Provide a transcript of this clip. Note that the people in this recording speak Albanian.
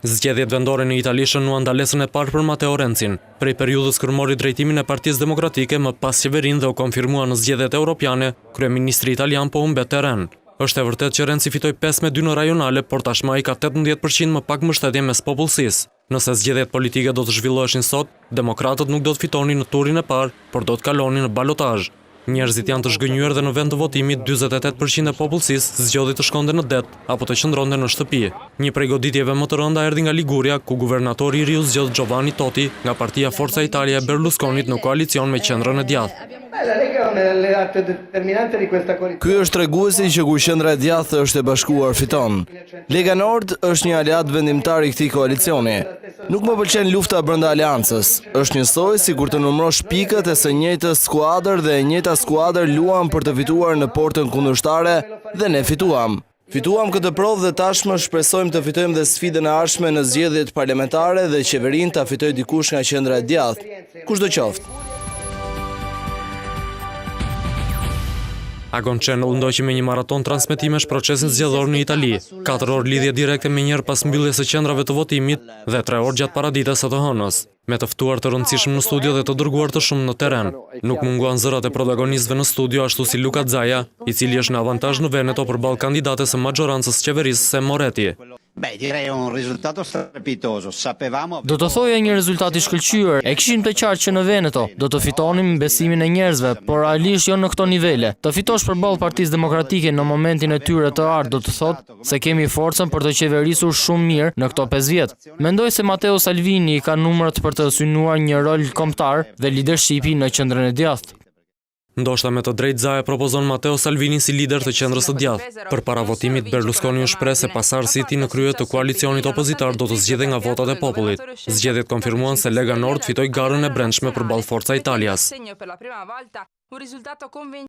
Zgjedhjet vendore në Itali shënuan ndalesën e parë për Matteo Renzin. Prej periudhës kur mori drejtimin e Partisë Demokratike, më pas qeverinë dhe u konfirmua në zgjedhjet europiane, kryeministri italian po humbet terren. Është e vërtetë që Renzi fitoi 5 me 2 në rajonale, por tashmë ai ka 18% më pak mbështetje mes popullsisë. Nëse zgjedhjet politike do të zhvilloheshin sot, demokratët nuk do të fitonin në turin e parë, por do të kalonin në balotazh. Njerëzit janë të zhgënjyer dhe në vend të votimit 48% e popullsisë zgjodhi të shkonte në det apo të qëndronte në shtëpi. Një prej goditjeve më të rënda erdhi nga Liguria, ku guvernatori i ri u zgjodh Giovanni Toti nga partia Forza Italia e Berlusconit në koalicion me qendrën e djathtë. Ky është treguesi që kur qendra e djathtë është e bashkuar fiton. Lega Nord është një aleat vendimtar i këtij koalicioni. Nuk më pëlqen lufta brenda aleancës. Është njësoj si kur të numërosh pikët e së njëjtës skuadër dhe e njëjta skuadër luan për të fituar në portën kundërshtare dhe ne fituam. Fituam këtë provë dhe tashmë shpresojmë të fitojmë dhe sfidën e ardhshme në zgjedhjet parlamentare dhe qeverinë ta fitojë dikush nga qendra e djathtë. Kushdo qoftë. Agon Channel ndoqi me një maraton transmetimesh procesin zgjedhor në Itali. 4 orë lidhje direkte menjëherë pas mbylljes së qendrave të votimit dhe 3 orë gjatë paradites së të hënës. Me të ftuar të rëndësishëm në studio dhe të dërguar të shumë në terren. Nuk munguan zërat e protagonistëve në studio ashtu si Luca Zaia, i cili është në avantazh në Veneto përballë kandidates së maggiorancës qeverisëse Moretti. Beh, direi un risultato strepitoso. Sapevamo Do të thoja një rezultat i shkëlqyer. E kishim të qartë që në Veneto do të fitonim besimin e njerëzve, por realisht jo në këto nivele. Të fitosh përballë Partisë Demokratike në momentin e tyre të artë do të thotë se kemi forcën për të qeverisur shumë mirë në këto 5 vjet. Mendoj se Matteo Salvini ka numrat për të synuar një rol kombëtar dhe leadershipi në qendrën e djathtë. Ndoshta me të drejtë Zaia propozon Matteo Salvini si lider të qendrës së djathtë. Përpara votimit Berlusconi u shpreh se pasardhësi i tij në krye të koalicionit opozitar do të zgjidhej nga votat e popullit. Zgjedhjet konfirmuan se Lega Nord fitoi garën e brendshme përballë Forza Italias.